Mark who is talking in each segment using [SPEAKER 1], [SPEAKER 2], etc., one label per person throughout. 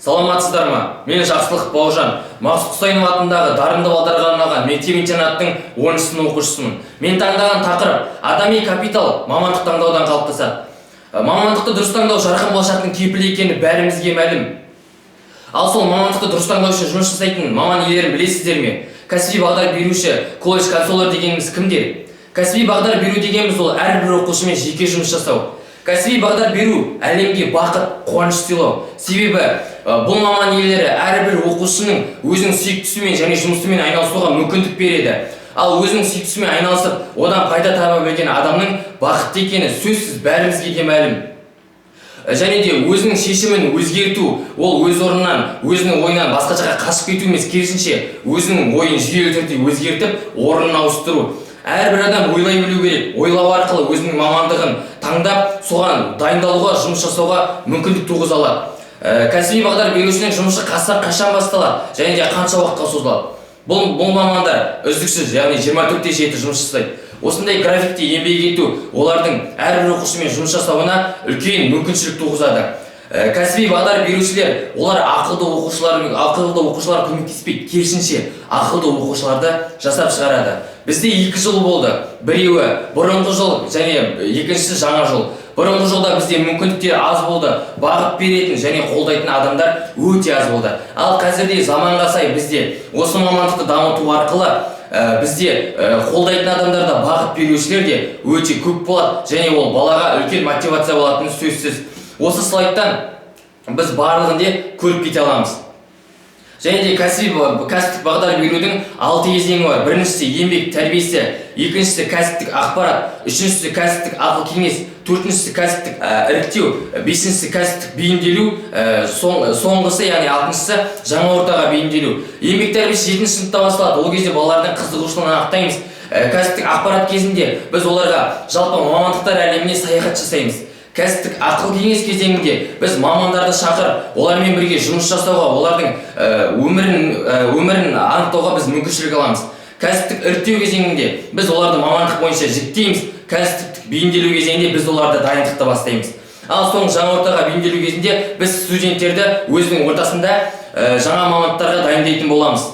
[SPEAKER 1] Саламатсыздар ма? Мен Жақсылық Бауыржан, Мақсұт Құсайынов атындағы дарынды балдарға арналған мектеп интернаттың 10-сынып оқушысымын. Мен таңдаған тақырып: адами капитал мамандық таңдаудан қалыптасады. Мамандықты дұрыс таңдау жарқын болашақтың кепілі екені бәрімізге мәлім. Ал сол мамандықты дұрыс таңдау үшін жұмыс жасайтын маман иелерін білесіздер ме? Кәсіби бағдар беруші, колледж консолер дегеніміз кімдер? Кәсіби бағдар беру дегеніміз – ол әрбір оқушымен жеке жұмыс жасау. Кәсіби бағдар беру – әлемге бақыт, қуаныш сыйлау. Себебі бұл маман иелері әрбір оқушының өзінің сүйіктісімен және жұмысымен айналысуға мүмкіндік береді. Ал өзінің сүйіктісімен айналысып, одан пайда таба білген адамның бақытты екені сөзсіз, бәрімізге де мәлім. Және де өзінің шешімін өзгерту – ол өз орнынан, өзінің ойынан басқа жаққа қашып кету емес, керісінше, өзінің ойын жүйелі түрде өзгертіп, орнын ауыстыру. Әрбір адам ойлай білу керек. Ойлау арқылы өзінің мамандығын таңдап, соған дайындалуға, жұмыс жасауға мүмкіндік туғыза алады. Кәсіби бағдар берушінің жұмысы қашан басталады және де қанша уақытқа созылады? Бұл мамандар үздіксіз, яғни 24/7 жұмыс жасайды. Осындай графикте еңбек ету олардың әрбір оқушымен жұмыс жасауына үлкен мүмкіншілік туғызады. Кәсіби бағдар берушілер, олар ақылды оқушылар көмектеспейді, керісінше, ақылды оқушыларды жасап шығарады. Бізде екі жыл болды: біреуі бұрынғы жыл және екіншісі жаңа жыл. Бұрынғы жылда бізде мүмкіндіктер аз болды, бағыт беретін және қолдайтын адамдар өте аз болды. Ал қазірде заманға сай бізде осы мамандықты дамыту арқылы бізде қолдайтын адамдар да, бағыт берушілер де өте көп болады және ол балаға үлкен мотивация болатыны сөзсіз. Осы слайдтан біз барлығын де көріп кете аламыз. Және де кәсіптік бағдар берудің алты кезеңі бар: біріншісі – еңбек тәрбиесі, екіншісі – кәсіптік ақпарат, үшіншісі – кәсіптік ақыл кеңес, төртіншісі – кәсіптік іріктеу, бесіншісі – кәсіптік бейімделу, соңғысы, яғни алтыншысы – жаңа ортаға бейімделу. Еңбек тәрбиесі жетінші сыныпта басталады. Ол кезде балалардың қызығушылығын анықтаймыз. Кәсіптік ақпарат кезінде біз оларға жалпы мамандықтар әлеміне саяхат жасаймыз. Кәсіптік ақыл кеңес кезеңінде біз мамандарды шақырып, олармен бірге жұмыс жасауға, олардың өмірін анықтауға біз мүмкіншілік аламыз. Кәсіптік іріктеу кезеңінде біз оларды мамандық бойынша жіктейміз. Кәсіптік бейімделу кезеңінде біз оларды дайындықты бастаймыз. Ал соң жаңа ортаға бейімделу кезінде біз студенттерді өзінің ортасында жаңа мамандықтарға дайындайтын боламыз.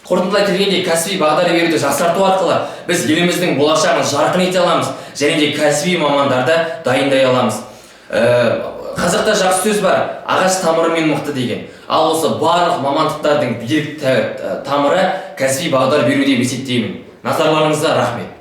[SPEAKER 1] Қорытындылай келгенде, кәсіби бағдар беруді жақсарту арқылы біз еліміздің болашағын жарқын ете аламыз және де кәсіби мамандарды дайындай аламыз. Қазақта жақсы сөз бар: «Ағаш тамырымен мықты» деген. Ал осы барлық мамандықтардың берік тамыры кәсіби бағдар беру деп есептеймін. Назарларыңызға рахмет.